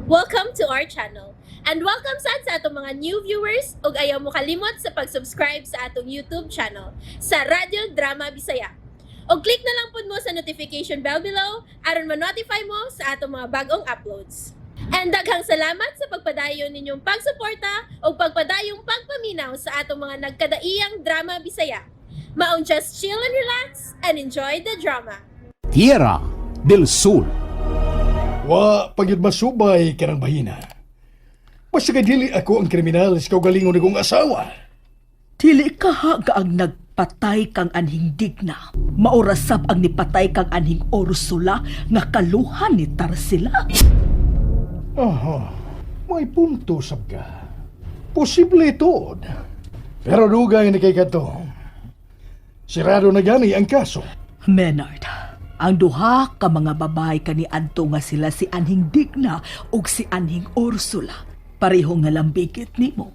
Welcome to our channel. And welcome sad sa atong mga new viewers ug ayaw mo kalimot sa pag-subscribe sa atong YouTube channel sa Radyo Drama Bisaya. Og click na lang pud mo sa notification bell below aron ma-notify mo sa atong mga bagong uploads. And daghang salamat sa pagpadayon ninyong pagsuporta ug pagpadayong pagpaminaw sa atong mga nagkadaiyang drama Bisaya. Maong just chill and relax and enjoy the drama. Tierra del Sol. Wa pagyud masubay kanang bahina. Basta kay dili ako ang kriminal sa kaugalingon nikong asawa. Dili ka haga ang nagpatay kang anhing Digna. Maurasab ang nipatay kang anhing Ursula nga kaluhan ni Tarsila. Aha, may punto sab ka. Posible tuod. Pero dugay ni kay kadto. Sirado na gani ang kaso. Menard, ang duha ka mga babae kaniadto nga sila si anhing Digna ug si anhing Ursula. Pareho nga lambigit nimo.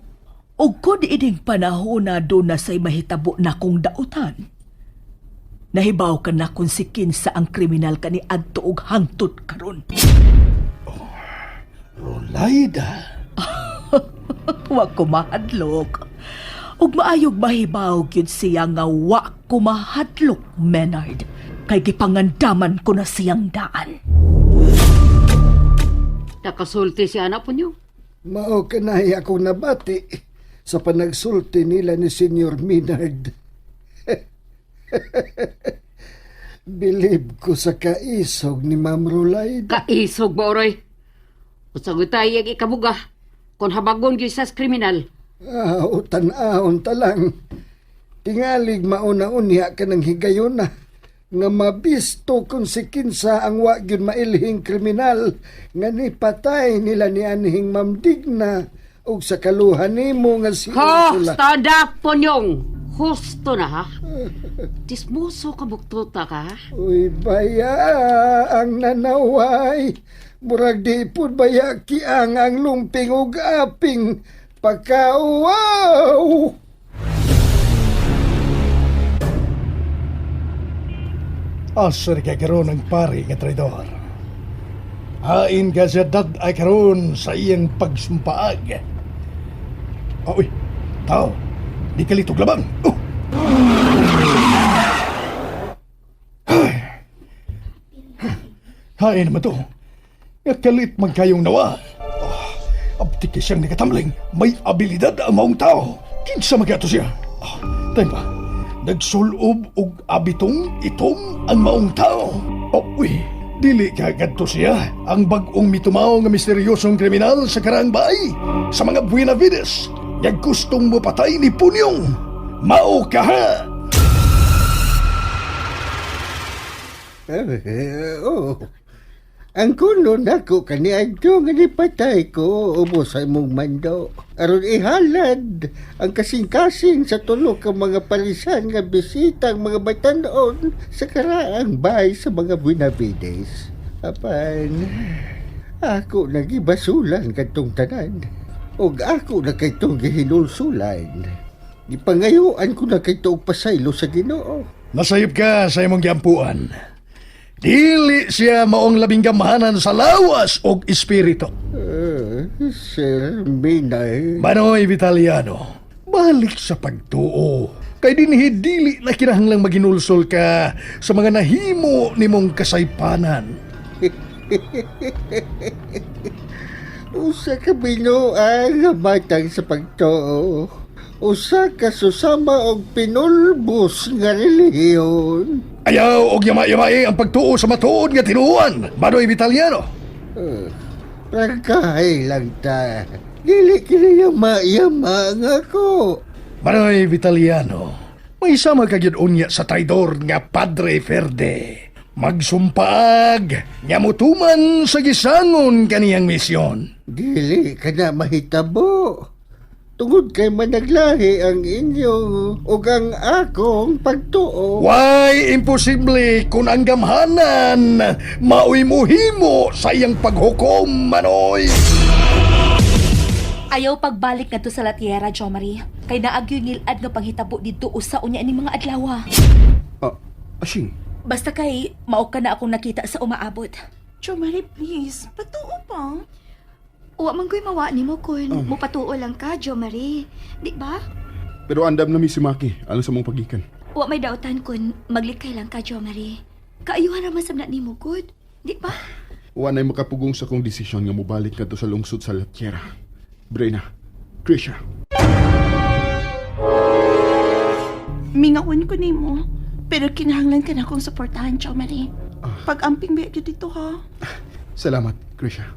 Ug kun ining panahon na doon na say mahitabo na kong dautan. Nahibaw ka na kung si kinsa ang kriminal kaniadto og hangtod karon. Rolaida. Wa ko mahadlok. Ug maayog mahibaw gyud siya nga wa ko mahadlok, Menard. Kay gipangandaman ko na siyang daan. Nakasulti si anak po niyo. Mao kanahi akong nabati sa panagsulti nila ni Senyor Minard. Bilib ko sa kaisog ni Ma'am Rulaida. Kaisog ba, Oroy? Usag tayo ang ikabuga. Kung habagon gyud sa kriminal. Ah, tan-ahon ta lang. Tingalig mauna-unya ka ng higayon na nga mabisto kung si kinsa ang wa gyud mailhing kriminal nga nipatay nila ni anhing Ma'am Digna ug sa kaluhan nimo nga si Ho! Ursula. Stand up po niyong! Husto na, ha? Tismoso ka buktuta ka, ha? Uy, baya ang nanaway. Murag di pud baya kiang ang lumping ug aping pagkauwaw. Asa ni kay karon ang pari nga traidor. Hain ka siya dad ay karon sa iyang pagsumpaag. Ah, uy, tao, di kalitog labang. Oh. Ay. Hain naman to. Nga kalit man kayong nawa. Oh, abtik kay siyang nakatamling. May abilidad ang maong tao. Kinsa magyato siya? Oh, tayo pa. Nagsulob og abitong itom ang maong tao. Oh, uy, dili ka kadto siya ang bag-ong mitumaw nga misteryosong kriminal sa karaang baay sa mga Buenavides nga gustong mopatay ni Punyong. Mao ka ha! Eh, oh. Ang kuno nako kaniadto nga nipatay ko ubos sa imong mando. Aron ihalad ang kasing-kasing sa tulo ka mga parisan nga bisita ang mga batanon sa karaang bahay sa mga Buenavides. Apan, ako nagibasulan kadtong tanan. Ug ako na kaytong gihinulsulan. Gipangayuan ko na kayto og pasaylo sa Ginoo. Nasayop ka sa imong giampuan. Dili siya maong labing gamahanan sa lawas og espiritu. Sir Minay. Manoy Vitaliano, balik sa pagtuo. Kay dinhi dili na kinahanglang maginulsol ka sa mga nahimo nimong kasaypanan. Usa ka binuang nga matang sa pagtuo. Usa ka susama og pinulbos nga relihiyon. Ayaw og yama-yamai ang pagtuo sa matuod nga tinuohan, Manoy Vitaliano. Prangkahay lang ta. Dili kini yama-yama nga ko. Manoy Vitaliano, may sama ka gyud unya sa traidor nga Padre Ferde. Magsumpaag nga mutuman sa gisangon kaniyang misyon. Dili ka na mahitabo. Tungod kay managlahi ang inyong ug ang akong pagtuo. Why imposible kung ang gamhanan maoy muhimo sa iyang paghukom, Manoy? Ayaw pagbalik ngadto sa Latiera, Jo Marie. Kay naagyoy ngilad nga panghitabo didto usa unya ining mga adlaw. Ah, asing, Basta kay mao ka na akong nakita sa umaabot. Jo Marie, please. Patuo pa. Wa man ko'y mawa nimo kun mopatuo lang ka, Jo Marie. Di ba? Pero andam na mi si Maki alang sa mong pagikan. Wa may dautan kun maglikay lang ka, Jo Marie. Kaayuhan ra man sab na nimo gud. Di ba? Wa na'y makapugong sa kong desisyon nga mobalik kadto sa lungsod sa La Tierra. Brena, Krisha. Mingawon ko nimo, pero kinahanglan ka na akong suportahan, Jo Marie. Pag-amping ba gyud dito ha? Salamat, Krisha.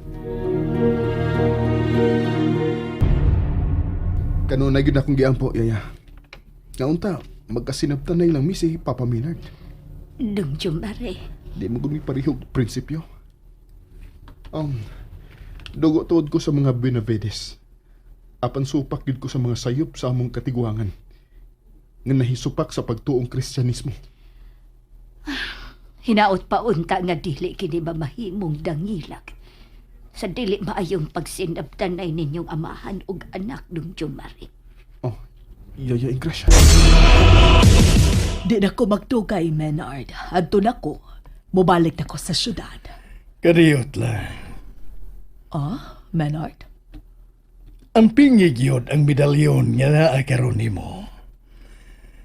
Kanunay gyud akong giampo, Yaya. Naunta, magkasinabtanay lang mi si Papa Maynard. Dong Jomari. Di mo gud mi parehog prinsipyo. Dugo tuod ko sa mga Benavides. Apan supak gyud ko sa mga sayop sa among katiguangan. Nga nahisupak sa pagtuong Kristyanismo. Hinaot pa unta nga dili kini mamahimong dangilag. Sa dili maayong pagsinabtanay ninyong amahan ug anak Dong Jomari. Oh, Yaya Ingrasya. Di na ko magdugay, Menard. Adto na ko. Mobalik na ko sa syudad. Kadiyot lang. Ah, Menard? Ang pingig yun ang medalyon nga naa karon nimo.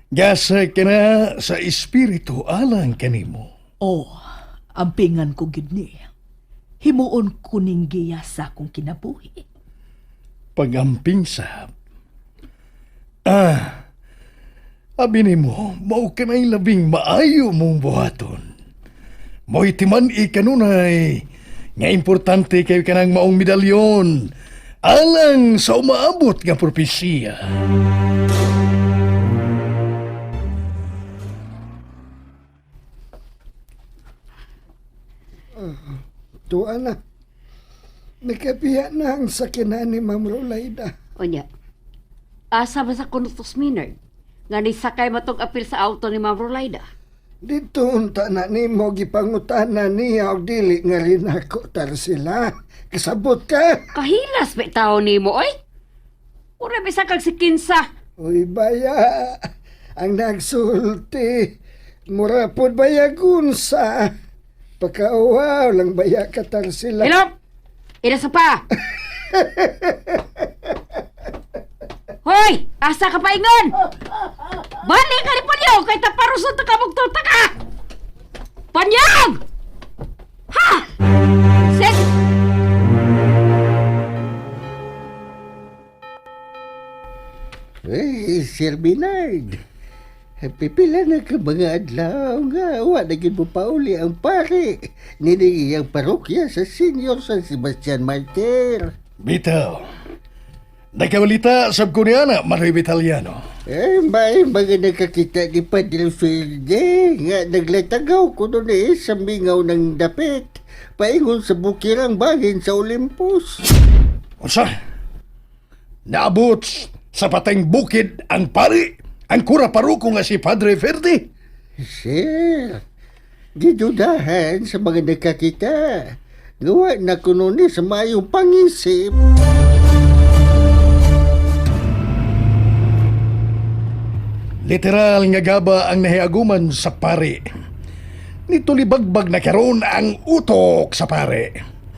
Gasa ka na sa espiritu alang kanimo. Oh, ang pingan ko gid ni. Himuon ko ning giya sa akong kinabuhi. Pagamping sab. Ah, abi nimo, mao ka na'y labing maayo mong buhaton. Mo'y timan ikanunay, nga importante kayo kanang maong medalyon, alang sa umaabot nga propesiya. Tuwa na. Nakapiya na ang sakinan ni Ma'am Rolaida. Unya, asa ba sa kunutos Minard? Nga ni sakay matong apil sa auto ni Ma'am Rolaida. Dito unta na nimo gipangutana niya og dili nga rin ako Tarsila. Kasabot ka. Kahilas ba tao nimo oy? Ura bisa kag si Kinsa. Uy baya, ang nagsulti. Mura pod bayagun sa. Pakauwaw lang baya ka Tarsila. Hello? Ina sa pa. Hoy, asa ka paingon? Balik ka ni Panyo kay taparusot ta ka mugtuta ka. Panyang! Ha! Sek! Eh, Sir Bernard. Pipila na ka mga adlaw nga. Wa na gid mo pauli ang pare. Nini iyang parokya sa Senior San Sebastian Martir. Bitaw, nakabalita sab ko niya na Mario Vitaliano. Eh, may mga nakakita ni Padre Ferde nga naglatagaw ko doon eh sa mingaw ng dapit. Paingon sa bukirang bahin sa Olympus. Unsa? Naabot sa pateng bukid ang pari, ang kura paruko nga si Padre Ferde. Sir, gidudahan sa mga nakakita. Gawa na kuno ni sa mayong pangisip. Literal nga gaba ang nahiaguman sa pari. Nitulibagbag na karon ang utok sa pare.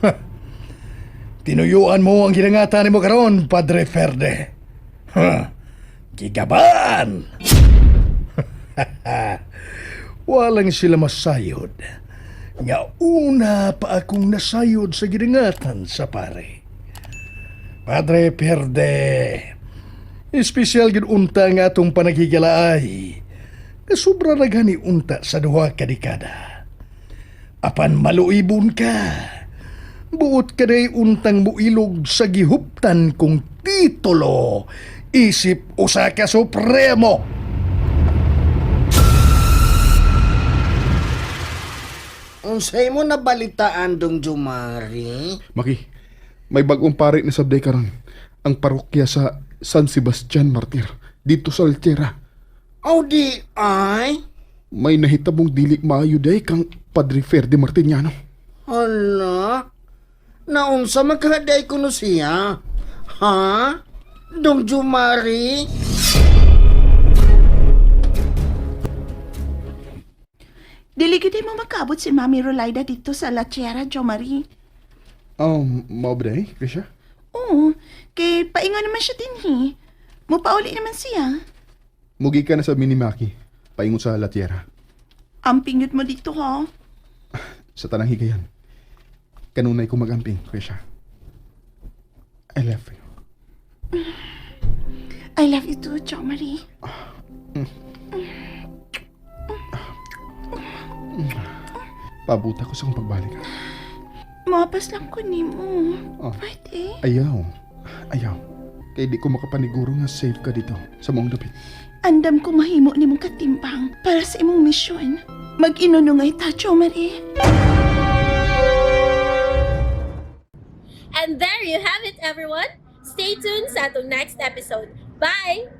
Ha. Tinuyuan mo ang ginangatan nimo karon, Padre Ferde. Ha. Gigabaan! Walang sila masayod. Nga una pa akong nasayod sa gidangatan sa pare. Padre Perde, espesyal gid unta nga atong panaghigalaay. Nga sobra na gani unta sa duha ka dekada. Apan maluibon ka. Buot ka day untang muilog sa gihuptan kong titulo. Isip usa ka supremo. Unsay mo nabalitaan dong Jumari? Maki, may bagong pare na sabday karon. Ang parokya sa San Sebastian Martir, dito sa Altera. Oh, di ay? May nahitabong dili maayo day kang Padre Ferde Martiniano. Hala? Naunsa magkahaday ko no siya? Ha? Dong Jumari? Dili gid mo makaabot si Mami Rolaida dito sa La Tierra, Jo Marie. Mao ba day, Krisha? Mingaw naman siya dinhi. Mupauli naman siya. Mugi ka na sa Minimaki, paingon sa La Tierra. Amping yun mo dito ha. Sa tanang higayan. Kanunay ko magamping, Krisha. I love you. I love you too, Jo Marie. Pabuta ko sa kong pagbalik. Mapas lang ko nimo. Oh. Pwede. Ayaw. Ayaw. Kay di ko makapaniguro nga safe ka dito sa mong dapit. Andam ko mahimo nimong katimbang para sa imong misyon. Mag-inunungay ta, Jo Marie. And there you have it, everyone. Stay tuned sa atong next episode. Bye!